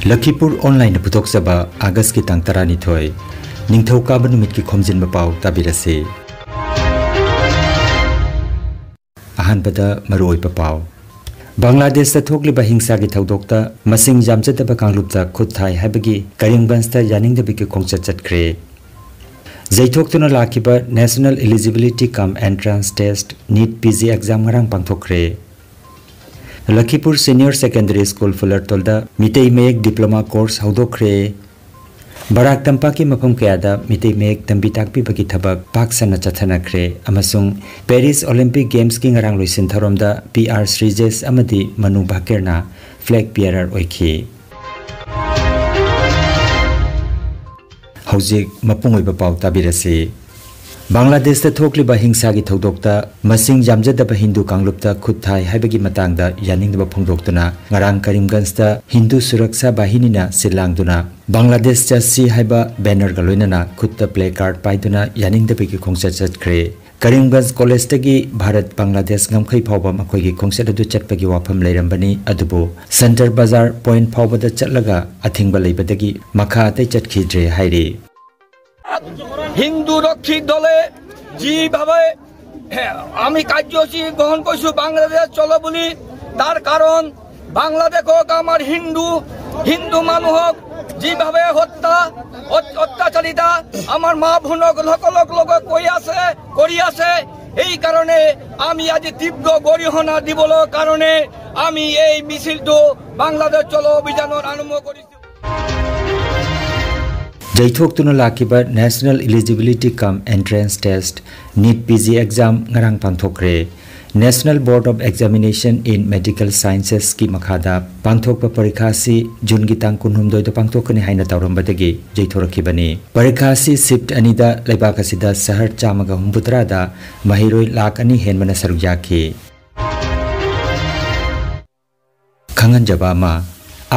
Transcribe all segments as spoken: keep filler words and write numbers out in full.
ꯂꯈꯤꯄꯨꯔ ꯑꯣꯟꯂꯥꯏꯟꯅ ꯄꯨꯊꯣꯛꯆꯕ ꯑꯥꯒꯁꯀꯤ ꯇꯥꯡ ꯇꯔꯥꯅꯤꯊꯣꯏ, ꯅꯤꯡꯊꯧꯀꯥꯕ ꯅꯨꯃꯤꯠꯀꯤ ꯈꯣꯝꯖꯤꯟꯕ ꯄꯥꯎ ꯇꯥꯕꯤꯔꯁꯤ꯫ ꯑꯍꯥꯟꯕꯗ ꯃꯔꯨꯑꯣꯏꯕ ꯄꯥꯎ꯫ ꯕꯪꯒ꯭ꯂꯥꯗꯦꯁꯇ ꯊꯣꯛꯂꯤꯕ ꯍꯤꯡꯁꯥꯒꯤ ꯊꯧꯗꯣꯛꯇ ꯃꯁꯤꯡ ꯌꯥꯝꯖꯗꯕ ꯀꯥꯡꯂꯨꯞꯇ ꯈꯨꯠ ꯊꯥꯏ ꯍꯥꯏꯕꯒꯤ ꯀꯔꯤꯝꯒꯟꯖꯇ ꯌꯥꯅꯤꯡꯗꯕꯒꯤ ꯈꯣꯡꯆꯠ ꯆꯠꯈ꯭ꯔꯦ꯫ ꯌꯩꯊꯣꯛꯇꯨꯅ ꯂꯥꯛꯈꯤꯕ National Eligibility cum Entrance Test, NEET P G exam ꯉꯔꯥꯡ ꯄꯥꯡꯊꯣꯛꯈ꯭ꯔꯦ꯫ ꯂꯈꯤꯄꯨꯔ Senior Secondary School ꯐꯨꯂꯔꯇꯣꯜꯗ ꯃꯤꯇꯩ ꯃꯌꯦꯛ diploma course ꯍꯧꯗꯣꯛꯈ꯭ꯔꯦ꯫ ꯕꯔꯥꯛ ꯇꯝꯄꯥꯛꯀꯤ ꯃꯐꯝ ꯀꯌꯥꯗ ꯃꯤꯇꯩ ꯃꯌꯦꯛ ꯇꯝꯕꯤ ꯇꯥꯛꯄꯤꯕꯒꯤ ꯊꯕꯛ ꯄꯥꯛ ꯁꯟꯅ ꯆꯠꯊꯅꯈ꯭ꯔꯦ ꯑꯃꯁꯨꯡ Paris Olympic Gamesꯀꯤ ꯉꯔꯥꯡ ꯂꯣꯏꯁꯤꯟ ꯊꯧꯔꯝꯗ P R ꯁ꯭ꯔꯤꯖꯦꯁ ꯑꯃꯗꯤ ꯃꯅꯨ ꯚꯥꯀꯦꯔꯅ flag bearer ꯑꯣꯏꯈꯤ꯫ ꯍꯧꯖꯤꯛ ꯃꯄꯨꯡ ꯑꯣꯏꯕ ꯄꯥꯎ ꯇꯥꯕꯤꯔꯁꯤ꯫ ꯕꯪꯒ꯭ꯂꯥꯗꯦꯁꯇ ꯊꯣꯛꯂꯤꯕ ꯍꯤꯡꯁꯥꯒꯤ ꯊꯧꯗꯣꯛꯇ ꯃꯁꯤꯡ ꯌꯥꯝꯖꯗꯕ ꯍꯤꯟꯗꯨ ꯀꯥꯡꯂꯨꯞꯇ ꯈꯨꯠ ꯊꯥꯏ ꯍꯥꯏꯕꯒꯤ ꯃꯇꯥꯡꯗ ꯌꯥꯅꯤꯡꯗꯕ ꯐꯣꯡꯗꯣꯛꯇꯨꯅ ꯉꯔꯥꯡ ꯀꯔꯤꯝꯒꯟꯖꯇ ꯍꯤꯟꯗꯨ ꯁꯨꯔꯛꯁꯥ ꯕꯥꯍꯤꯅꯤꯅ ꯁꯤꯜ ꯂꯥꯡꯗꯨꯅ "ꯕꯪꯒ꯭ꯂꯥꯗꯦꯁ ꯆꯠꯁꯤ" ꯍꯥꯏꯕ bannerꯒ ꯂꯣꯏꯅꯅ ꯈꯨꯠꯇ placard ꯄꯥꯏꯗꯨꯅ ꯌꯥꯅꯤꯡꯗꯕꯒꯤ ꯈꯣꯡꯆꯠ ꯆꯠꯈ꯭ꯔꯦ꯫ ꯀꯔꯤꯝꯒꯟꯖ ꯀꯣꯂꯦꯖꯇꯒꯤ ꯚꯥꯔꯠ ꯕꯪꯒ꯭ꯂꯥꯗꯦꯁ ꯉꯝꯈꯩ ꯐꯥꯎꯕ ꯃꯈꯣꯏꯒꯤ ꯈꯣꯡꯆꯠ ꯑꯗꯨ ꯆꯠꯄꯒꯤ ꯋꯥꯐꯝ ꯂꯩꯔꯝꯕꯅꯤ, ꯑꯗꯨꯕꯨ ꯁꯦꯟꯇꯔ ꯕꯖꯥꯔ point ꯐꯥꯎꯕꯗ ꯆꯠꯂꯒ ꯑꯊꯤꯡꯕ ꯂꯩꯕꯗꯒꯤ ꯃꯈꯥ ꯑꯇꯩ ꯆꯠꯈꯤꯗ꯭ꯔꯦ ꯍꯥꯏꯔꯤ꯫ হিন্দু রক্ষী দলে যেভাবে আমি কাৰ্যসূচী গ্ৰহণ কৰিছো বাংলাদেশ চলো বুলি, তাৰ কাৰণ বাংলাদেশক আমাৰ হিন্দু, হিন্দু মানুহক যিভাৱে হত্যা, অত-, অত্যাচাৰিতা আমাৰ মা ভনীসকলক লগে কৈ আছে, কৰি আছে। এই কাৰণে আমি আজি তীব্ৰ গৰিহণা দিবলৈ কাৰণে আমি এই মিছিলটো বাংলাদেশ চলো অভিযানৰ আৰম্ভ কৰিছো। ꯌꯩꯊꯣꯛꯇꯨꯅ ꯂꯥꯛꯈꯤꯕ National Eligibility cum Entrance Test, NEET P G exam ꯉꯔꯥꯡ ꯄꯥꯡꯊꯣꯛꯈ꯭ꯔꯦ꯫ National Board of Examination in Medical Sciencesꯀꯤ ꯃꯈꯥꯗ ꯄꯥꯡꯊꯣꯛꯄ ꯄꯔꯤꯈꯥ ꯑꯁꯤ ꯖꯨꯟꯒꯤ ꯇꯥꯡ ꯀꯨꯟꯍꯨꯝꯗꯣꯏꯗ ꯄꯥꯡꯊꯣꯛꯀꯅꯤ ꯍꯥꯏꯅ ꯇꯧꯔꯝꯕꯗꯒꯤ ꯌꯩꯊꯣꯔꯛꯈꯤꯕꯅꯤ꯫ ꯄꯔꯤꯈꯥ ꯑꯁꯤ shift ꯑꯅꯤꯗ ꯂꯩꯕꯥꯛ ꯑꯁꯤꯗ ꯁꯍꯔ ꯆꯥꯝꯃꯒ ꯍꯨꯝꯐꯨꯇꯔꯥꯗ ꯃꯍꯩꯔꯣꯏ ꯂꯥꯈ ꯑꯅꯤ ꯍꯦꯟꯕꯅ ꯁꯔꯨꯛ ꯌꯥꯈꯤ꯫ ꯈꯪꯍꯟꯖꯕ ꯑꯃ,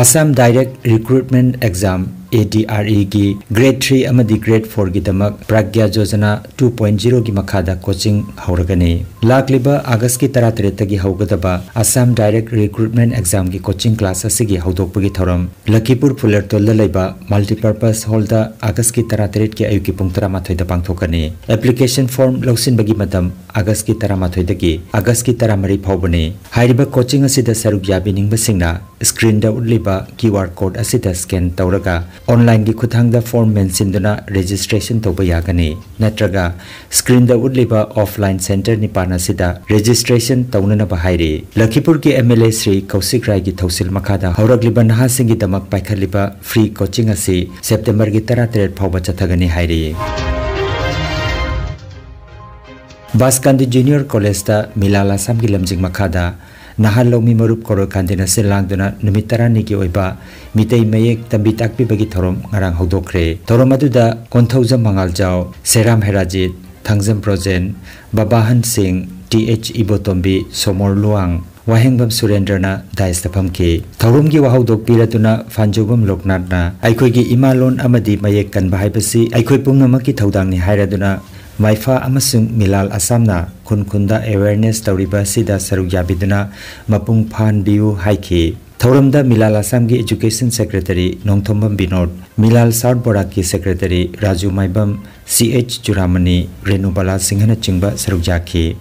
Assam Direct Recruitment Exam, ADRE ꯒꯤ Grade three ꯑꯃꯗꯤ Grade four ꯒꯤꯗꯃꯛ Pragya Yojana two point zero ꯒꯤ ꯃꯈꯥꯗ coaching ꯍꯧꯔꯒꯅꯤ꯫ ꯂꯥꯛꯂꯤꯕ August ꯀꯤ ꯇꯔꯥꯇꯔꯦꯠꯇꯒꯤ ꯍꯧꯒꯗꯕ Assam Direct Recruitment Exam ꯒꯤ coaching class ꯑꯁꯤꯒꯤ ꯍꯧꯗꯣꯛꯄꯒꯤ ꯊꯧꯔꯝ ꯂꯈꯤꯄꯨꯔ ꯐꯨꯂꯦꯔꯇꯣꯜꯗ ꯂꯩꯕ Multipurpose Hall ꯗ August ꯀꯤ ꯇꯔꯥꯇꯔꯦꯠꯀꯤ ꯑꯌꯨꯛꯀꯤ ꯄꯨꯡ ꯇꯔꯥꯃꯥꯊꯣꯏꯗ ꯄꯥꯡꯊꯣꯛꯀꯅꯤ꯫ Application form ꯂꯧꯁꯤꯟꯕꯒꯤ ꯃꯇꯝ August ꯀꯤ ꯇꯔꯥꯃꯥꯊꯣꯏꯗꯒꯤ August ꯀꯤ ꯇꯔꯥꯃꯔꯤ ꯐꯥꯎꯕꯅꯤ꯫ ꯍꯥꯏꯔꯤꯕ coaching ꯑꯁꯤꯗ ꯁꯔꯨꯛ ꯌꯥꯕꯤꯅꯤꯡꯕꯁꯤꯡꯅ screen ꯗ ꯎꯠꯂꯤꯕ QR code ꯑꯁꯤꯗ scan ꯇꯧꯔꯒ online ꯒꯤ ꯈꯨꯠꯊꯥꯡꯗ form ꯃꯦꯟꯁꯤꯟꯗꯨꯅ registration ꯇꯧꯕ ꯌꯥꯒꯅꯤ꯫ ꯅꯠꯇ꯭ꯔꯒ screen ꯗ ꯎꯠꯂꯤꯕ offline center ꯅꯤꯄꯥꯟ ꯑꯁꯤꯗ registration ꯇꯧꯅꯅꯕ ꯍꯥꯏꯔꯤ꯫ ꯂꯈꯤꯄꯨꯔꯒꯤ MLA ꯁ꯭ꯔꯤ ꯀꯧꯁꯤꯛ ꯔꯥꯏꯒꯤ ꯊꯧꯁꯤꯜ ꯃꯈꯥꯗ ꯍꯧꯔꯛꯂꯤꯕ ꯅꯍꯥꯁꯤꯡꯒꯤꯗꯃꯛ ꯄꯥꯏꯈꯠꯂꯤꯕ free coaching ꯑꯁꯤ September ꯒꯤ ꯇꯔꯥꯇꯔꯦꯠ ꯐꯥꯎꯕ ꯆꯠꯊꯒꯅꯤ ꯍꯥꯏꯔꯤ꯫ ꯕꯥꯁꯀꯥꯟꯗꯤ Junior College ꯇ ꯃꯤꯂꯥꯜ ꯑꯁꯥꯝꯒꯤ ꯂꯝꯖꯤꯡ ꯃꯈꯥꯗ ꯅꯍꯥ ꯂꯧꯃꯤ ꯃꯔꯨꯞ ꯀꯣꯔꯣꯏ ꯀꯥꯟꯗꯤꯅ ꯁꯤꯜ ꯂꯥꯡꯗꯨꯅ ꯅꯨꯃꯤꯠ ꯇꯔꯥꯅꯤꯒꯤ ꯑꯣꯏꯕ ꯃꯤꯇꯩ ꯃꯌꯦꯛ ꯇꯝꯕꯤ ꯇꯥꯛꯄꯤꯕꯒꯤ ꯊꯧꯔꯝ ꯉꯔꯥꯡ ꯍꯧꯗꯣꯛꯈ꯭ꯔꯦ꯫ ꯊꯧꯔꯝ ꯑꯗꯨꯗ ꯀꯣꯟꯊꯧꯖꯝ ꯃꯉꯥꯜꯖꯥꯎ, ꯁꯦꯔꯥꯝ ꯍꯦꯔꯥꯖꯤꯠ, ꯊꯥꯡꯖꯝ ꯕ꯭ꯔꯣꯖꯦꯟ, ꯕꯕꯥꯍꯟ ꯁꯤꯡ, TH ꯏꯕꯣꯇꯣꯝꯕꯤ, ꯁꯣꯃꯣꯔ ꯂꯨꯋꯥꯡ, ꯋꯥꯍꯦꯡꯕꯝ ꯁꯨꯔꯦꯟꯗ꯭ꯔꯅ dais ꯇ ꯐꯝꯈꯤ꯫ ꯊꯧꯔꯝꯒꯤ ꯋꯥꯍꯧꯗꯣꯛ ꯄꯤꯔꯗꯨꯅ ꯐꯥꯟꯖꯧꯕꯝ ꯂꯣꯛꯅꯥꯊꯅ ꯑꯩꯈꯣꯏꯒꯤ ꯏꯃꯥ ꯂꯣꯟ ꯑꯃꯗꯤ ꯃꯌꯦꯛ ꯀꯟꯕ ꯍꯥꯏꯕꯁꯤ ꯑꯩꯈꯣꯏ ꯄꯨꯝꯅꯃꯛꯀꯤ ꯊꯧꯗꯥꯡꯅꯤ ꯍꯥꯏꯔꯗꯨꯅ ꯃꯥꯏꯐꯥ ꯑꯃꯁꯨꯡ ꯃꯤꯂꯥꯜ ꯑꯁꯥꯝꯅ ꯈꯨꯟ ꯈꯨꯟꯗ awareness ꯇꯧꯔꯤꯕ ꯑꯁꯤꯗ ꯁꯔꯨꯛ ꯌꯥꯕꯤꯗꯨꯅ ꯃꯄꯨꯡ ꯐꯥꯍꯟꯕꯤꯌꯨ ꯍꯥꯏꯈꯤ꯫ ꯊꯧꯔꯝꯗ ꯃꯤꯂꯥꯜ ꯑꯁꯥꯝꯒꯤ Education Secretary ꯅꯣꯡꯊꯣꯝꯕꯝ ꯕꯤꯅꯣꯗ, ꯃꯤꯂꯥꯜ South ꯕꯣꯔꯥꯛꯀꯤ Secretary ꯔꯥꯖꯨ ꯃꯥꯏꯕꯝ, CH ꯆꯨꯔꯥꯃꯅꯤ, ꯔꯦꯅꯨꯕꯥꯂꯥ ꯁꯤꯡꯍꯅꯆꯤꯡꯕ ꯁꯔꯨꯛ ꯌꯥꯈꯤ꯫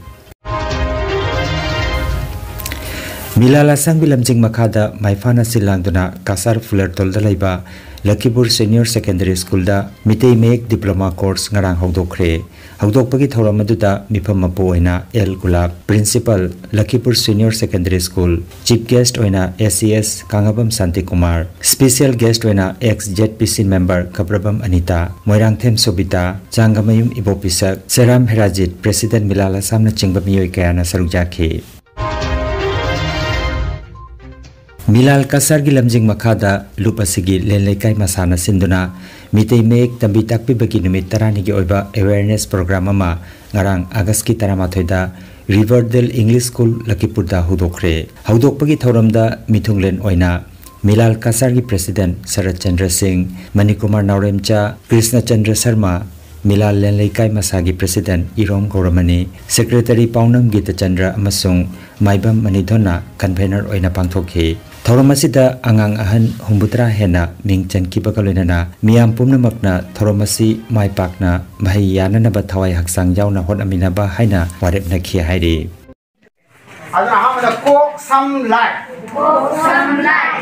ꯃꯤꯂꯥꯜ ꯑꯁꯥꯝꯒꯤ ꯂꯝꯖꯤꯡ ꯃꯈꯥꯗ ꯃꯥꯏꯐꯥꯅ ꯁꯤꯜ ꯂꯥꯡꯗꯨꯅ ꯀꯁꯥꯔ ꯐꯨꯂꯦꯔꯇꯣꯜꯗ ꯂꯩꯕ ꯂꯈꯤꯄꯨꯔ Senior Secondary School ꯗ ꯃꯤꯇꯩ ꯃꯌꯦꯛ Diploma Course ꯉꯔꯥꯡ ꯍꯧꯗꯣꯛꯈ꯭ꯔꯦ꯫ ꯍꯧꯗꯣꯛꯄꯒꯤ ꯊꯧꯔꯝ ꯑꯗꯨꯗ ꯃꯤꯐꯝ ꯃꯄꯨ ꯑꯣꯏꯅ L ꯒꯨꯂꯥꯞ, Principal, ꯂꯈꯤꯄꯨꯔ Senior Secondary School, Chief Guest ꯑꯣꯏꯅ ACS ꯀꯥꯉꯕꯝ ꯁꯥꯟꯇꯤꯀꯨꯃꯥꯔ, Special Guest ꯑꯣꯏꯅ ex ZPC member ꯀꯕ꯭ꯔꯕꯝ Anita, Moirangthem ꯁꯣꯕꯤꯇꯥ, ꯆꯥꯡꯒꯃꯌꯨꯝ ꯏꯕꯣꯄꯤꯁꯛ, ꯁꯦꯔꯥꯝ ꯍꯦꯔꯥꯖꯤꯠ, President ꯃꯤꯂꯥꯜ ꯑꯁꯥꯝꯅꯆꯤꯡꯕ ꯃꯤꯑꯣꯏ ꯀꯌꯥꯅ ꯁꯔꯨꯛ ꯌꯥꯈꯤ꯫ ꯃꯤꯂꯥꯜ ꯀꯁꯥꯔꯒꯤ ꯂꯝꯖꯤꯡ ꯃꯈꯥꯗ ꯂꯨꯞ ꯑꯁꯤꯒꯤ ꯂꯦꯟ ꯂꯩꯀꯥꯏ ꯃꯁꯥꯟꯅ ꯁꯤꯟꯗꯨꯅ ꯃꯤꯇꯩ ꯃꯌꯦꯛ ꯇꯝꯕꯤ ꯇꯥꯛꯄꯤꯕꯒꯤ ꯅꯨꯃꯤꯠ ꯇꯔꯥꯅꯤꯒꯤ ꯑꯣꯏꯕ awareness program ꯑꯃ ꯉꯔꯥꯡ August ꯀꯤ ꯇꯔꯥꯃꯥꯊꯣꯏꯗ Riverdale English School ꯂꯈꯤꯄꯨꯔꯗ ꯍꯧꯗꯣꯛꯈ꯭ꯔꯦ꯫ ꯍꯧꯗꯣꯛꯄꯒꯤ ꯊꯧꯔꯝꯗ ꯃꯤꯊꯨꯡꯂꯦꯟ ꯑꯣꯏꯅ ꯃꯤꯂꯥꯜ ꯀꯁꯥꯔꯒꯤ ꯄ꯭ꯔꯦꯁꯤꯗꯦꯟ ꯁꯔꯠ ꯆꯟꯗ꯭ꯔ ꯁꯤꯡ, ꯃꯅꯤꯀꯨꯃꯥꯔ ꯅꯥꯎꯔꯦꯝꯆꯥ, ꯀ꯭ꯔꯤꯁꯅ ꯆꯟꯗ꯭ꯔ ꯁꯔꯃ, ꯃꯤꯂꯥꯜ ꯂꯦꯟꯂꯩꯀꯥꯏ ꯃꯁꯥꯒꯤ ꯄ꯭ꯔꯦꯁꯤꯗꯦꯟ ꯏꯔꯣꯝ ꯒꯧꯔꯃꯅꯤ, ꯁꯦꯀ꯭ꯔꯦꯇꯔꯤ ꯄꯥꯎꯅꯝ ꯒꯤꯇꯆꯟꯗ꯭ꯔ ꯑꯃꯁꯨꯡ ꯃꯥꯏꯕꯝ ꯃꯅꯤꯙꯣꯟꯅ ꯀꯟꯚꯦꯅꯔ ꯑꯣꯏꯅ ꯄꯥꯡꯊꯣꯛꯈꯤ꯫ ꯊꯧꯔꯝ ꯑꯁꯤꯗ ꯑꯉꯥꯡ ꯑꯍꯟ ꯍꯨꯝꯐꯨꯇꯔꯥ ꯍꯦꯟꯅ ꯃꯤꯡ ꯆꯟꯈꯤꯕꯒ ꯂꯣꯏꯅꯅ ꯃꯤꯌꯥꯝ ꯄꯨꯝꯅꯃꯛꯅ ꯊꯧꯔꯝ ꯑꯁꯤ ꯃꯥꯏ ꯄꯥꯛꯅ ꯃꯍꯩ ꯌꯥꯅꯅꯕ ꯊꯋꯥꯏ ꯍꯛꯆꯥꯡ ꯌꯥꯎꯅ ꯍꯣꯠꯅꯃꯤꯟꯅꯕ ꯍꯥꯏꯅ ꯋꯥꯔꯦꯞꯅꯈꯤ ꯍꯥꯏꯔꯤ꯫ ꯑꯗꯨꯅ ꯑꯍꯥꯟꯕꯗ ꯀꯣꯛ ꯁꯝ ꯂꯥꯏ,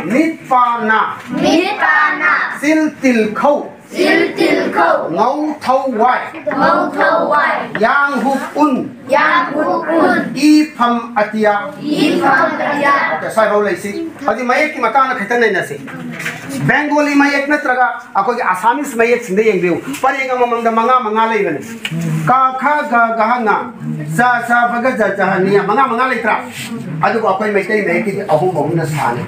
ꯃꯤꯠ ꯄꯥ ꯅꯥ, ꯃꯤꯠ ꯄꯥ ꯅꯥ, ꯆꯤꯜ ꯇꯤꯜ ꯈꯧ, ꯆꯤꯜ ꯇꯤꯜ ꯈꯧ, ꯉꯧ ꯊꯧ ꯋꯥꯏ, ꯉꯧ ꯊꯧ ꯋꯥꯏ, ꯌꯥꯡ ꯍꯨꯛ ꯎꯟ, ꯌꯥꯡ ꯍꯨꯛ ꯎꯟ, ꯏ ꯐꯝ ꯑꯇꯤꯌꯥ꯫ ꯏ ꯐꯝ ꯑꯇꯤꯌꯥ꯫ ꯑꯣꯀꯦ, ꯁ꯭ꯋꯥꯏꯐꯥꯎ ꯂꯩꯁꯤ꯫ ꯍꯧꯖꯤꯛ ꯃꯌꯦꯛꯀꯤ ꯃꯇꯥꯡꯗ ꯈꯤꯇꯪ ꯅꯩꯅꯁꯤ꯫ ꯕꯦꯡꯒꯣꯂꯤ ꯃꯌꯦꯛ ꯅꯠꯇ꯭ꯔꯒ ꯑꯩꯈꯣꯏꯒꯤ ꯑꯁꯥꯃꯤꯁ ꯃꯌꯦꯛꯁꯤꯡꯗ ꯌꯦꯡꯕꯤꯌꯨ꯫ ꯄꯔꯦꯡ ꯑꯃꯃꯝꯗ ꯃꯉꯥ ꯃꯉꯥ ꯂꯩꯕꯅꯤ꯫ ꯀ ꯈ ꯒ ꯘ ꯉ, ꯆ ꯆ ꯐ ꯒ ꯖ ꯖ ꯍ ꯅꯤ ꯌ, ꯃꯉꯥ ꯃꯉꯥ ꯂꯩꯇ꯭ꯔꯥ? ꯑꯗꯨꯕꯨ ꯑꯩꯈꯣꯏ ꯃꯩꯇꯩ ꯃꯌꯦꯛꯀꯤꯗꯤ ꯑꯍꯨꯝ ꯑꯍꯨꯝꯅ ꯁꯥꯅꯤ꯫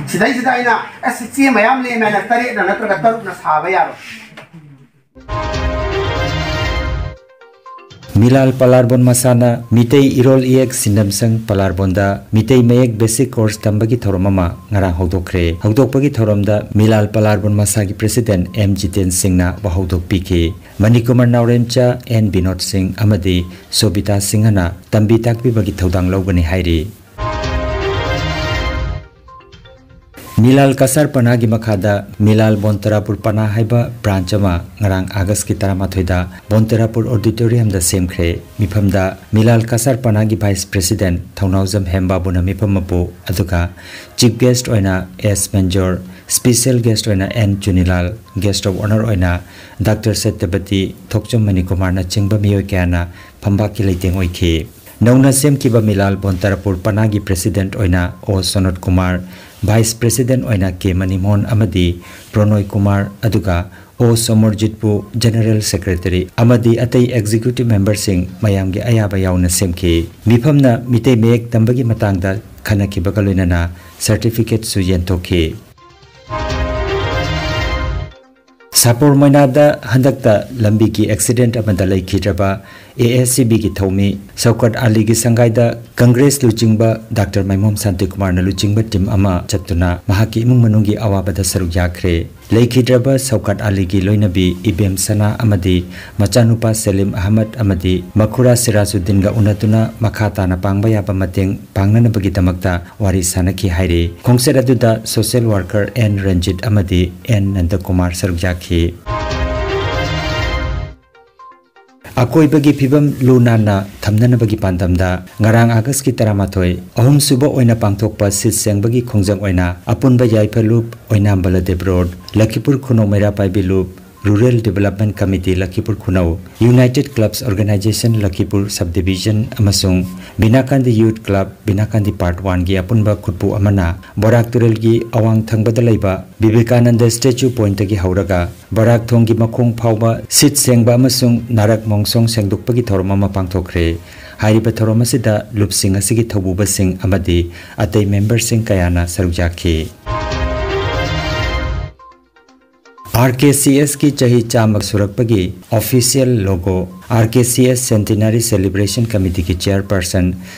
ꯁꯤꯗꯩꯁꯤꯗ ꯑꯩꯅ, "ꯑꯁ, ꯆꯦ ꯃꯌꯥꯝ ꯂꯦꯝꯃꯦ" ꯍꯥꯏꯅ ꯇꯔꯦꯠꯅ ꯅꯠꯇ꯭ꯔꯒ ꯇꯔꯨꯛꯅ ꯁꯥꯕ ꯌꯥꯔꯣꯏ꯫ ꯃꯤꯂꯥꯜ ꯄꯂꯥꯔꯕꯣꯟ ꯃꯁꯥꯅ ꯃꯤꯇꯩ ꯏꯔꯣꯜ ꯏꯌꯦꯛ ꯁꯤꯟꯅꯝꯁꯪ ꯄꯂꯥꯔꯕꯣꯟꯗ ꯃꯤꯇꯩ ꯃꯌꯦꯛ ꯕꯦꯁꯤꯛ ꯀꯣꯔꯁ ꯇꯝꯕꯒꯤ ꯊꯧꯔꯝ ꯑꯃ ꯉꯔꯥꯡ ꯍꯧꯗꯣꯛꯈ꯭ꯔꯦ꯫ ꯍꯧꯗꯣꯛꯄꯒꯤ ꯊꯧꯔꯝꯗ ꯃꯤꯂꯥꯜ ꯄꯂꯥꯔꯕꯣꯟ ꯃꯁꯥꯒꯤ ꯄ꯭ꯔꯦꯁꯤꯗꯦꯟ ꯑꯦꯝ ꯖꯤꯇꯦꯟ ꯁꯤꯡꯅ ꯋꯥꯍꯧꯗꯣꯛ ꯄꯤꯈꯤ꯫ ꯃꯅꯤꯀꯨꯃꯥꯔ ꯅꯥꯎꯔꯦꯝꯆꯥ, ꯑꯦꯟ ꯕꯤꯅꯣꯗ ꯁꯤꯡ ꯑꯃꯗꯤ ꯁꯣꯕꯤꯇꯥ ꯁꯤꯡꯍꯅ ꯇꯝꯕꯤ ꯇꯥꯛꯄꯤꯕꯒꯤ ꯊꯧꯗꯥꯡ ꯂꯧꯒꯅꯤ ꯍꯥꯏꯔꯤ꯫ ꯃꯤꯂꯥꯜ ꯀꯁꯥꯔ ꯄꯅꯥꯒꯤ ꯃꯈꯥꯗ ꯃꯤꯂꯥꯜ ꯕꯣꯟꯇꯔꯥꯄꯨꯔ ꯄꯅꯥ ꯍꯥꯏꯕ ꯕ꯭ꯔꯥꯟꯆ ꯑꯃ ꯉꯔꯥꯡ ꯑꯥꯒꯁꯀꯤ ꯇꯔꯥꯃꯥꯊꯣꯏꯗ ꯕꯣꯟꯇꯔꯥꯄꯨꯔ ꯑꯣꯗꯤꯇꯣꯔꯤꯌꯝꯗ ꯁꯦꯝꯈ꯭ꯔꯦ꯫ ꯃꯤꯐꯝꯗ ꯃꯤꯂꯥꯜ ꯀꯁꯥꯔ ꯄꯅꯥꯒꯤ ꯚꯥꯏꯁ ꯄ꯭ꯔꯦꯁꯤꯗꯦꯟ ꯊꯧꯅꯥꯎꯖꯝ ꯍꯦꯝꯕꯥꯕꯨꯅ ꯃꯤꯐꯝ ꯃꯄꯨ, ꯑꯗꯨꯒ ꯆꯤꯐ ꯒꯦꯁ꯭ꯠ ꯑꯣꯏꯅ ꯑꯦꯁ ꯃꯦꯟꯖꯣꯔ, ꯁ꯭ꯄꯦꯁꯤꯌꯦꯜ ꯒꯦꯁ꯭ꯠ ꯑꯣꯏꯅ ꯑꯦꯟ ꯆꯨꯅꯤꯂꯥꯜ, ꯒꯦꯁ꯭ꯠ ꯑꯣꯐ ꯑꯣꯅꯔ ꯑꯣꯏꯅ ꯗꯥꯛꯇꯔ ꯁꯇ꯭ꯌꯄꯇꯤ, ꯊꯣꯛꯆꯣꯝ ꯃꯅꯤꯀꯨꯃꯥꯔꯅꯆꯤꯡꯕ ꯃꯤꯑꯣꯏ ꯀꯌꯥꯅ ꯐꯝꯕꯥꯛꯀꯤ ꯂꯩꯇꯦꯡ ꯑꯣꯏꯈꯤ꯫ ꯅꯧꯅ ꯁꯦꯝꯈꯤꯕ ꯃꯤꯂꯥꯜ ꯕꯣꯟꯇꯔꯥꯄꯨꯔ ꯄꯅꯥꯒꯤ ꯄ꯭ꯔꯦꯁꯤꯗꯦꯟꯠ ꯑꯣꯏꯅ ꯑꯣ ꯁꯣꯅꯠ ꯀꯨꯃꯥꯔ, ꯚꯥꯏꯁ ꯄ꯭ꯔꯦꯁꯤꯗꯦꯟꯠ ꯑꯣꯏꯅ ꯀꯦ ꯃꯅꯤꯃꯣꯍꯟ ꯑꯃꯗꯤ ꯄ꯭ꯔꯣꯅꯣꯏ ꯀꯨꯃꯥꯔ, ꯑꯗꯨꯒ ꯑꯣ ꯁꯣꯃꯔꯖꯤꯠꯄꯨ ꯖꯦꯅꯔꯦꯜ ꯁꯦꯀ꯭ꯔꯦꯇꯔꯤ ꯑꯃꯗꯤ ꯑꯇꯩ ꯑꯦꯛꯖꯤꯀ꯭ꯌꯨꯇꯤꯚ ꯃꯦꯝꯕꯔꯁꯤꯡ ꯃꯌꯥꯝꯒꯤ ꯑꯌꯥꯕ ꯌꯥꯎꯅ ꯁꯦꯝꯈꯤ꯫ ꯃꯤꯐꯝꯅ ꯃꯤꯇꯩ ꯃꯌꯦꯛ ꯇꯝꯕꯒꯤ ꯃꯇꯥꯡꯗ ꯈꯟꯅꯈꯤꯕꯒ ꯂꯣꯏꯅꯅ ꯁꯔꯇꯤꯐꯤꯀꯦꯠꯁꯨ ꯌꯦꯟꯊꯣꯛꯈꯤ꯫ ꯁꯥꯄꯨꯔ ꯃꯣꯏꯅꯥꯗ ꯍꯟꯗꯛꯇ ꯂꯝꯕꯤꯒꯤ ꯑꯦꯛꯁꯤꯗꯦꯟꯠ ꯑꯃꯗ ꯂꯩꯈꯤꯗ꯭ꯔꯕ ꯑꯦ ꯑꯦꯁ ꯁꯤ ꯕꯤꯒꯤ ꯊꯧꯃꯤ ꯁꯧꯀꯠ ꯑꯂꯤꯒꯤ ꯁꯪꯒꯥꯏꯗ ꯀꯪꯒ꯭ꯔꯦꯁ ꯂꯨꯆꯤꯡꯕ ꯗꯥꯛꯇꯔ ꯃꯥꯏꯃꯣꯝ ꯁꯥꯟꯇꯤꯀꯨꯃꯥꯔꯅ ꯂꯨꯆꯤꯡꯕ ꯇꯤꯝ ꯑꯃ ꯆꯠꯇꯨꯅ ꯃꯍꯥꯛꯀꯤ ꯏꯃꯨꯡ ꯃꯅꯨꯡꯒꯤ ꯑꯋꯥꯕꯗ ꯁꯔꯨꯛ ꯌꯥꯈ꯭ꯔꯦ꯫ ꯂꯩꯈꯤꯗ꯭ꯔꯕ ꯁꯧꯀꯠ ꯑꯂꯤꯒꯤ ꯂꯣꯏꯅꯕꯤ ꯏꯕꯦꯝ ꯁꯅꯥ ꯑꯃꯗꯤ ꯃꯆꯥꯅꯨꯄꯥ ꯁꯦꯂꯤꯝ ꯑꯍꯃꯗ ꯑꯃꯗꯤ ꯃꯈꯨꯔꯥ ꯁꯤꯔꯥꯖꯨꯗꯤꯟꯒ ꯎꯅꯗꯨꯅ ꯃꯈꯥ ꯇꯥꯅ ꯄꯥꯡꯕ ꯌꯥꯕ ꯃꯇꯦꯡ ꯄꯥꯡꯅꯅꯕꯒꯤꯗꯃꯛꯇ ꯋꯥꯔꯤ ꯁꯥꯅꯈꯤ ꯍꯥꯏꯔꯤ꯫ ꯈꯣꯡꯆꯠ ꯑꯗꯨꯗ ꯁꯣꯁꯤꯌꯦꯜ ꯋꯥꯔꯀꯔ ꯑꯦꯟ ꯔꯟꯖꯤꯠ ꯑꯃꯗꯤ ꯑꯦꯟ ꯅꯟꯗꯀꯨꯃꯥꯔ ꯁꯔꯨꯛ ꯌꯥꯈꯤ꯫ ꯑꯀꯣꯏꯕꯒꯤ ꯐꯤꯕꯝ ꯂꯨ ꯅꯥꯟꯅ ꯊꯝꯅꯅꯕꯒꯤ ꯄꯥꯟꯗꯝꯗ ꯉꯔꯥꯡ ꯑꯥꯒꯁꯀꯤ ꯇꯔꯥꯃꯥꯊꯣꯏ, ꯑꯍꯨꯝꯁꯨꯕ ꯑꯣꯏꯅ ꯄꯥꯡꯊꯣꯛꯄ ꯁꯤꯠ ꯁꯦꯡꯕꯒꯤ ꯈꯣꯡꯖꯪ ꯑꯣꯏꯅ ꯑꯄꯨꯟꯕ ꯌꯥꯏꯐ ꯂꯨꯞ, ꯑꯣꯏꯅꯥꯝ ꯕꯂꯗꯦꯕ ꯔꯣꯗ, ꯂꯈꯤꯄꯨꯔ ꯈꯨꯅꯧ ꯃꯩꯔꯥ ꯄꯥꯏꯕꯤ ꯂꯨꯞ, rural development committee Lakhipur Khunou, united clubs organization Lakhipur sub division ꯑꯃꯁꯨꯡ Binakandi youth club Binakandi part ꯋꯥꯟꯒꯤ ꯑꯄꯨꯟꯕ ꯈꯨꯠꯄꯨ ꯑꯃꯅ ꯕꯣꯔꯥꯛ ꯇꯨꯔꯦꯜꯒꯤ ꯑꯋꯥꯡ ꯊꯪꯕꯗ ꯂꯩꯕ ꯕꯤꯕꯦꯀꯥꯅꯟꯗ ꯁ꯭ꯇꯦꯆꯨ ꯄꯣꯏꯟꯠꯇꯒꯤ ꯍꯧꯔꯒ ꯕꯣꯔꯥꯛ ꯊꯣꯡꯒꯤ ꯃꯈꯣꯡ ꯐꯥꯎꯕ ꯁꯤꯠ ꯁꯦꯡꯕ ꯑꯃꯁꯨꯡ ꯅꯥꯔꯛ ꯃꯣꯡꯁꯣꯡ ꯁꯦꯡꯗꯣꯛꯄꯒꯤ ꯊꯧꯔꯝ ꯑꯃ ꯄꯥꯡꯊꯣꯛꯈ꯭ꯔꯦ꯫ ꯍꯥꯏꯔꯤꯕ ꯊꯧꯔꯝ ꯑꯁꯤꯗ ꯂꯨꯞꯁꯤꯡ ꯑꯁꯤꯒꯤ ꯊꯧꯕꯨꯕꯁꯤꯡ ꯑꯃꯗꯤ ꯑꯇꯩ ꯃꯦꯝꯕꯔꯁꯤꯡ ꯀꯌꯥꯅ ꯁꯔꯨꯛ ꯌꯥꯈꯤ꯫ ꯑꯥꯔ ꯀꯦ ꯁꯤ ꯑꯦꯁꯀꯤ ꯆꯍꯤ ꯆꯥꯝꯃ ꯁꯨꯔꯛꯄꯒꯤ official logo, R K C S ꯁꯦꯟꯇꯤꯅꯥꯔꯤ celebration ꯀꯃꯤꯇꯤꯒꯤ ꯆꯦꯌꯔꯄꯔꯁꯟ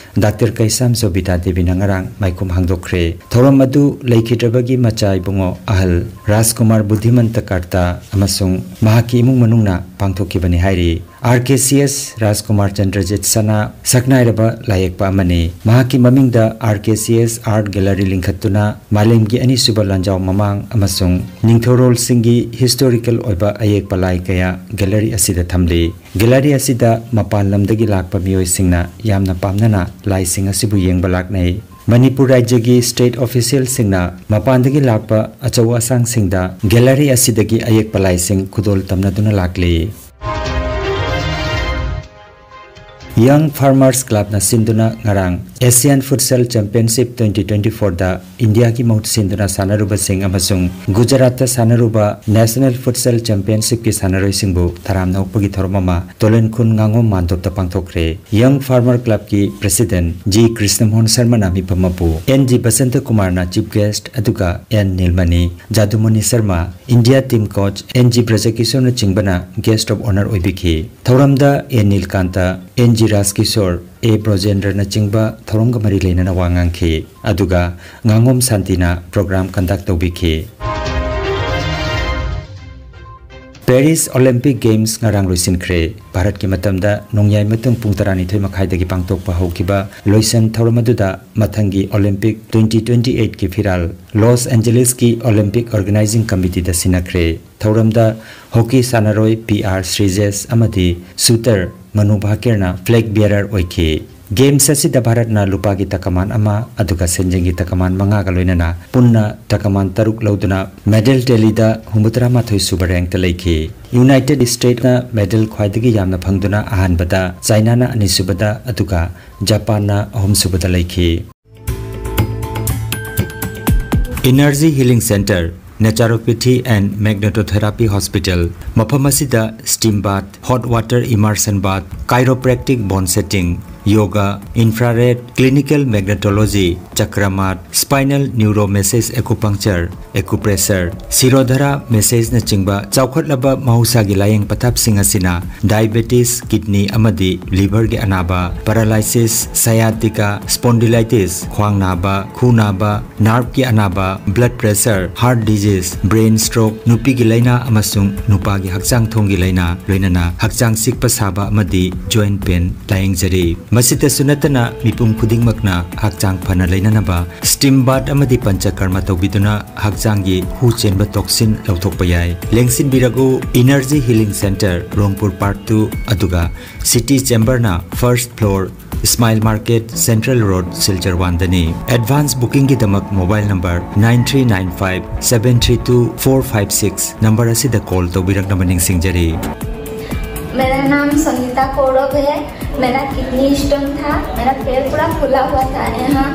doctor ꯀꯩꯁꯥꯝ ꯁꯣꯕꯤꯇꯥ ꯗꯦꯕꯤꯅ ꯉꯔꯥꯡ ꯃꯥꯏꯈꯨꯝ ꯍꯥꯡꯗꯣꯛꯈ꯭ꯔꯦ꯫ ꯊꯧꯔꯝ ꯑꯗꯨ ꯂꯩꯈꯤꯗ꯭ꯔꯕꯒꯤ ꯃꯆꯥ ꯏꯕꯨꯡꯉꯣ ꯑꯍꯜ ꯔꯥꯖꯀꯨꯃꯥꯔ ꯕꯨꯙꯤꯃꯟꯇ ꯀꯥꯔꯇꯥ ꯑꯃꯁꯨꯡ ꯃꯍꯥꯛꯀꯤ ꯏꯃꯨꯡ ꯃꯅꯨꯡꯅ ꯄꯥꯡꯊꯣꯛꯈꯤꯕꯅꯤ ꯍꯥꯏꯔꯤ꯫ ꯑꯥꯔ ꯀꯦ ꯁꯤ ꯑꯦꯁ ꯔꯥꯖꯀꯨꯃꯥꯔ ꯆꯟꯗ꯭ꯔꯖꯤꯠ ꯁꯅꯥ ꯁꯛꯅꯥꯏꯔꯕ ꯂꯥꯏꯌꯦꯛꯄ ꯑꯃꯅꯤ꯫ ꯃꯍꯥꯛꯀꯤ ꯃꯃꯤꯡꯗ ꯑꯥꯔ ꯀꯦ ꯁꯤ ꯑꯦꯁ ꯑꯥꯔꯠ ꯒꯦꯂꯔꯤ ꯂꯤꯡꯈꯠꯇꯨꯅ ꯃꯥꯂꯦꯝꯒꯤ ꯑꯅꯤꯁꯨꯕ ꯂꯥꯟꯖꯥꯎ ꯃꯃꯥꯡ ꯑꯃꯁꯨꯡ ꯅꯤꯡꯊꯧꯔꯣꯜꯁꯤꯡꯒꯤ ꯍꯤꯁꯇꯣꯔꯤꯀꯦꯜ ꯑꯣꯏꯕ ꯑꯌꯦꯛꯄ ꯂꯥꯏ ꯀꯌꯥ ꯒꯦꯂꯔꯤ ꯑꯁꯤꯗ ꯊꯝꯂꯤ꯫ ꯒꯦꯂꯔꯤ ꯑꯁꯤꯗ ꯃꯄꯥꯟ ꯂꯝꯗꯒꯤ ꯂꯥꯛꯄ ꯃꯤꯑꯣꯏꯁꯤꯡꯅ ꯌꯥꯝꯅ ꯄꯥꯝꯅꯅ ꯂꯥꯏꯁꯤꯡ ꯑꯁꯤꯕꯨ ꯌꯦꯡꯕ ꯂꯥꯛꯅꯩ꯫ ꯃꯅꯤꯄꯨꯔ ꯔꯥꯖ꯭ꯌꯒꯤ ꯁ꯭ꯇꯦꯠ ꯑꯣꯐꯤꯁꯤꯌꯦꯜꯁꯤꯡꯅ ꯃꯄꯥꯟꯗꯒꯤ ꯂꯥꯛꯄ ꯑꯆꯧ ꯑꯁꯥꯡꯁꯤꯡꯗ ꯒꯦꯂꯔꯤ ꯑꯁꯤꯗꯒꯤ ꯑꯌꯦꯛꯄ ꯂꯥꯏꯁꯤꯡ ꯈꯨꯗꯣꯜ ꯇꯝꯅꯗꯨꯅ ꯂꯥꯛꯂꯤ꯫ ꯌꯪ ꯐꯥꯔꯃꯔꯁ ꯀ꯭ꯂꯕꯅ ꯁꯤꯟꯗꯨꯅ ꯉꯔꯥꯡ Asian Futsal Championship twenty twenty-fourꯗ ꯏꯟꯗꯤꯌꯥꯒꯤ ꯃꯍꯨꯠ ꯁꯤꯟꯗꯨꯅ ꯁꯥꯟꯅꯔꯨꯕꯁꯤꯡ ꯑꯃꯁꯨꯡ ꯒꯨꯖꯔꯥꯠꯇ ꯁꯥꯟꯅꯔꯨꯕ National Futsal Championshipꯀꯤ ꯁꯥꯟꯅꯔꯣꯏꯁꯤꯡꯕꯨ ꯇꯔꯥꯝꯅ ꯑꯣꯛꯄꯒꯤ ꯊꯧꯔꯝ ꯑꯃ ꯇꯣꯂꯦꯟꯈꯨꯟ ꯉꯥꯉꯣꯝ ꯃꯥꯟꯗꯣꯞꯇ ꯄꯥꯡꯊꯣꯛꯈ꯭ꯔꯦ꯫ Young Farmer Clubꯀꯤ President G ꯀ꯭ꯔꯤꯁꯅꯃꯣꯍꯟ ꯁꯔꯃꯅ ꯃꯤꯐꯝ ꯃꯄꯨ, N G ꯕꯁꯟꯇ ꯀꯨꯃꯥꯔꯅ Chief Guest, ꯑꯗꯨꯒ N ꯅꯤꯜꯃꯅꯤ, ꯖꯥꯗꯨꯃꯣꯅꯤ Sharma, India Team Coach N G ꯕ꯭ꯔꯖꯀꯤꯁꯣꯔꯅꯆꯤꯡꯕꯅ Guest of Honour ꯑꯣꯏꯕꯤꯈꯤ꯫ ꯊꯧꯔꯝꯗ A ꯅꯤꯜꯀꯥꯟꯇ, N G ꯔꯥꯖꯀꯤꯁꯣꯔ, A ꯕ꯭ꯔꯣꯖꯦꯟꯗ꯭ꯔꯅꯆꯤꯡꯕ ꯊꯧꯔꯝꯒ ꯃꯔꯤ ꯂꯩꯅꯅ ꯋꯥ ꯉꯥꯡꯈꯤ꯫ ꯑꯗꯨꯒ ꯉꯥꯉꯣꯝ ꯁꯥꯟꯇꯤꯅ program conduct ꯇꯧꯕꯤꯈꯤ꯫ Paris Olympic Games ꯉꯔꯥꯡ ꯂꯣꯏꯁꯤꯟꯈ꯭ꯔꯦ꯫ ꯚꯥꯔꯠꯀꯤ ꯃꯇꯝꯗ ꯅꯣꯡꯌꯥꯏ ꯃꯇꯨꯡ ꯄꯨꯡ ꯇꯔꯥꯅꯤꯊꯣꯏ ꯃꯈꯥꯏꯗꯒꯤ ꯄꯥꯡꯊꯣꯛꯄ ꯍꯧꯈꯤꯕ ꯂꯣꯏꯁꯪ ꯊꯧꯔꯝ ꯑꯗꯨꯗ ꯃꯊꯪꯒꯤ Olympic twenty twenty-eightꯀꯤ ꯐꯤꯔꯥꯜ ꯂꯣꯁ ꯑꯦꯟꯖꯦꯂꯤꯁꯀꯤ Olympic Organizing Committeeꯗ ꯁꯤꯟꯅꯈ꯭ꯔꯦ꯫ ꯊꯧꯔꯝꯗ ꯍꯣꯀꯤ ꯁꯥꯟꯅꯔꯣꯏ P R ꯁ꯭ꯔꯤꯖꯦꯁ ꯑꯃꯗꯤ shooter ꯃꯅꯨ ꯚꯥꯀꯤꯔꯅ flag bearer ꯑꯣꯏꯈꯤ꯫ Games ꯑꯁꯤꯗ ꯚꯥꯔꯠꯅ ꯂꯨꯄꯥꯒꯤ ꯇꯀꯃꯥꯟ ꯑꯃ ꯑꯗꯨꯒ ꯁꯦꯟꯖꯦꯡꯒꯤ ꯇꯀꯃꯥꯟ ꯃꯉꯥꯒ ꯂꯣꯏꯅꯅ ꯄꯨꯟꯅ ꯇꯀꯃꯥꯟ ꯇꯔꯨꯛ ꯂꯧꯗꯨꯅ medal tallyꯗ ꯍꯨꯝꯐꯨꯇꯔꯥ ꯃꯥꯊꯣꯏ ꯁꯨꯕ rankꯇ ꯂꯩꯈꯤ꯫ United Statesꯅ medal ꯈ꯭ꯋꯥꯏꯗꯒꯤ ꯌꯥꯝꯅ ꯐꯪꯗꯨꯅ ꯑꯍꯥꯟꯕꯗ, ꯆꯥꯏꯅꯥꯅ ꯑꯅꯤꯁꯨꯕꯗ, ꯑꯗꯨꯒ ꯖꯄꯥꯟꯅ ꯑꯍꯨꯝꯁꯨꯕꯗ ꯂꯩꯈꯤ꯫ Energy Healing Center, Naturopathy and Magnetotherapy Hospital, ꯃꯐꯝ ꯑꯁꯤꯗ steam bath, hot water immersion bath, chiropractic bone setting, yoga, infrared, clinical magnetology, ꯆꯀ꯭ꯔꯃꯥꯠ, spinal neuromassage acupuncture, acupressure, ꯁꯤꯔꯣꯙꯔꯥ massageꯅꯆꯤꯡꯕ ꯆꯥꯎꯈꯠꯂꯕ ꯃꯍꯧꯁꯥꯒꯤ ꯂꯥꯌꯦꯡ ꯄꯊꯥꯞꯁꯤꯡ ꯑꯁꯤꯅ diabetes, kidney ꯑꯃꯗꯤ liverꯒꯤ ꯑꯅꯥꯕ, paralysis, sciatica, spondylitis, ꯈ꯭ꯋꯥꯡ ꯅꯥꯕ, ꯈꯨ ꯅꯥꯕ, nerveꯀꯤ ꯑꯅꯥꯕ, blood pressure, heart disease, brain stroke, ꯅꯨꯄꯤꯒꯤ ꯂꯥꯏꯅꯥ ꯑꯃꯁꯨꯡ ꯅꯨꯄꯥꯒꯤ ꯍꯛꯆꯥꯡ ꯊꯣꯡꯒꯤ ꯂꯥꯏꯅꯥ, ꯂꯣꯏꯅꯅ ꯍꯛꯆꯥꯡ ꯆꯤꯛꯄ ꯁꯥꯕ ꯑꯃꯗꯤ joint pain ꯂꯥꯌꯦꯡꯖꯔꯤ꯫ ꯃꯁꯤꯇꯁꯨ ꯅꯠꯇꯅ ꯃꯤꯄꯨꯝ ꯈꯨꯗꯤꯡꯃꯛꯅ ꯍꯛꯆꯥꯡ ꯐꯅ ꯂꯩꯅꯅꯕ steam bath ꯑꯃꯗꯤ ꯄꯟꯆꯀꯔꯃ ꯇꯧꯕꯤꯗꯨꯅ ꯍꯛꯆꯥꯡꯒꯤ ꯍꯨ ꯆꯦꯟꯕ toxin ꯂꯧꯊꯣꯛꯄ ꯌꯥꯏ꯫ ꯂꯦꯡꯁꯤꯟꯕꯤꯔꯒꯨ, Energy Healing Center, ꯔꯣꯡꯄꯨꯔ Park two, ꯑꯗꯨꯒ City Chamberꯅ first floor, Smile Market, Central Road, Silchar one ꯗꯅꯤ꯫ Advance bookingꯒꯤꯗꯃꯛ mobile number nine three nine five seven three two four five six number ꯑꯁꯤꯗ call ꯇꯧꯕꯤꯔꯛꯅꯕ ꯅꯤꯡꯁꯤꯡꯖꯔꯤ꯫ नाम संगीता कौरव है। मेरा किडनी स्टोन था, मेरा पैर पूरा फूला हुआ था। यहाँ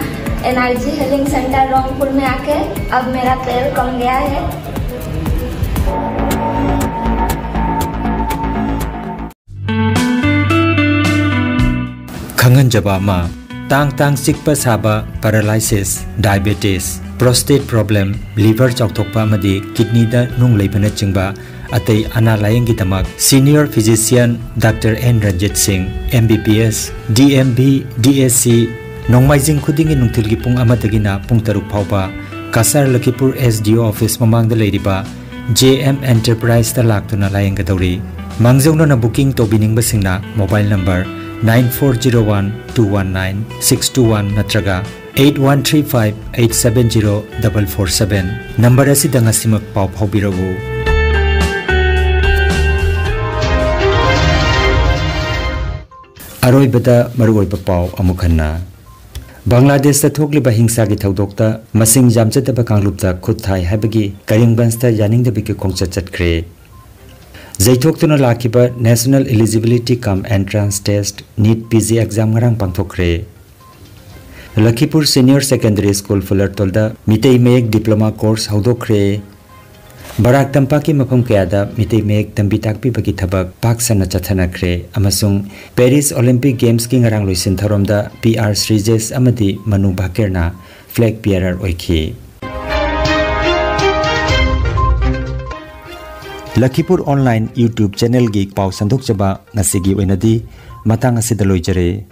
एनआरजी हीलिंग सेंटर रौनपुर में आके अब मेरा पैर कम गया है। ꯈꯪꯍꯟꯖꯕ ꯑꯃ, ꯇꯥꯡ ꯇꯥꯡ ꯆꯤꯛꯄ ꯁꯥꯕ, paralysis, diabetes, prostate problem, liver ꯆꯥꯎꯊꯣꯛꯄ ꯑꯃꯗꯤ ꯀꯤꯗꯅꯤꯗ ꯅꯨꯡ ꯂꯩꯕꯅꯆꯤꯡꯕ ꯑꯇꯩ ꯑꯅꯥ ꯂꯥꯌꯦꯡꯒꯤꯗꯃꯛ senior physician doctor N Ranjit Singh, M B B S, D M V, D S C, Nongmaijing ꯈꯨꯗꯤꯡꯒꯤ ꯅꯨꯡꯊꯤꯜꯒꯤ ꯄꯨꯡ ꯑꯃꯗꯒꯤꯅ ꯄꯨꯡ ꯇꯔꯨꯛ ꯐꯥꯎꯕ ꯀꯁꯥꯔ ꯂꯈꯤꯄꯨꯔ ꯑꯦꯁ ꯗꯤ ꯑꯣ ꯑꯣꯐꯤꯁ ꯃꯃꯥꯡꯗ ꯂꯩꯔꯤꯕ ꯖꯦ ꯑꯦꯝ ꯑꯦꯟꯇꯔꯄ꯭ꯔꯥꯏꯖꯇ ꯂꯥꯛꯇꯨꯅ ꯂꯥꯌꯦꯡꯒꯗꯧꯔꯤ꯫ ꯃꯥꯡꯖꯧꯅꯅ ꯕꯨꯀꯤꯡ ꯇꯧꯕꯤꯅꯤꯡꯕꯁꯤꯡꯅ mobile number nine four zero one two one nine six two one ꯅꯠꯇ꯭ꯔꯒ eight one three five eight seven zero double four seven number ꯑꯁꯤꯗ ꯉꯁꯤꯃꯛ ꯄꯥꯎ ꯐꯥꯎꯕꯤꯔꯛꯎ꯫ ꯑꯔꯣꯏꯕꯗ ꯃꯔꯨꯑꯣꯏꯕ ꯄꯥꯎ ꯑꯃꯨꯛ ꯍꯟꯅ꯫ ꯕꯪꯒ꯭ꯂꯥꯗꯦꯁꯇ ꯊꯣꯛꯂꯤꯕ ꯍꯤꯡꯁꯥꯒꯤ ꯊꯧꯗꯣꯛꯇ ꯃꯁꯤꯡ ꯌꯥꯝꯖꯗꯕ ꯀꯥꯡꯂꯨꯞꯇ ꯈꯨꯠ ꯊꯥꯏ ꯍꯥꯏꯕꯒꯤ ꯀꯔꯤꯡꯒꯟꯖꯇ ꯌꯥꯅꯤꯡꯗꯕꯒꯤ ꯈꯣꯡꯆꯠ ꯆꯠꯈ꯭ꯔꯦ꯫ ꯌꯩꯊꯣꯛꯇꯨꯅ ꯂꯥꯛꯈꯤꯕ National Eligibility cum Entrance Test, NEET P G exam ꯉꯔꯥꯡ ꯄꯥꯡꯊꯣꯛꯈ꯭ꯔꯦ꯫ ꯂꯈꯤꯄꯨꯔ Senior Secondary School ꯐꯨꯂꯔꯇꯣꯜꯗ ꯃꯤꯇꯩ ꯃꯌꯦꯛ diploma course ꯍꯧꯗꯣꯛꯈ꯭ꯔꯦ꯫ ꯕꯔꯥꯛ ꯇꯝꯄꯥꯛꯀꯤ ꯃꯐꯝ ꯀꯌꯥꯗ ꯃꯤꯇꯩ ꯃꯌꯦꯛ ꯇꯝꯕꯤ ꯇꯥꯛꯄꯤꯕꯒꯤ ꯊꯕꯛ ꯄꯥꯛ ꯁꯟꯅ ꯆꯠꯊꯅꯈ꯭ꯔꯦ ꯑꯃꯁꯨꯡ Paris Olympic Gamesꯀꯤ ꯉꯔꯥꯡ ꯂꯣꯏꯁꯤꯟ ꯊꯧꯔꯝꯗ ꯄꯤ ꯑꯥꯔ ꯁ꯭ꯔꯤꯖꯦꯁ ꯑꯃꯗꯤ ꯃꯅꯨ ꯚꯥꯀꯦꯔꯅ flag bearer ꯑꯣꯏꯈꯤ꯫ ꯂꯈꯤꯄꯨꯔ online YouTube channelꯒꯤ ꯄꯥꯎ ꯁꯟꯗꯣꯛꯆꯕ ꯉꯁꯤꯒꯤ ꯑꯣꯏꯅꯗꯤ ꯃꯇꯥꯡ ꯑꯁꯤꯗ ꯂꯣꯏꯖꯔꯦ꯫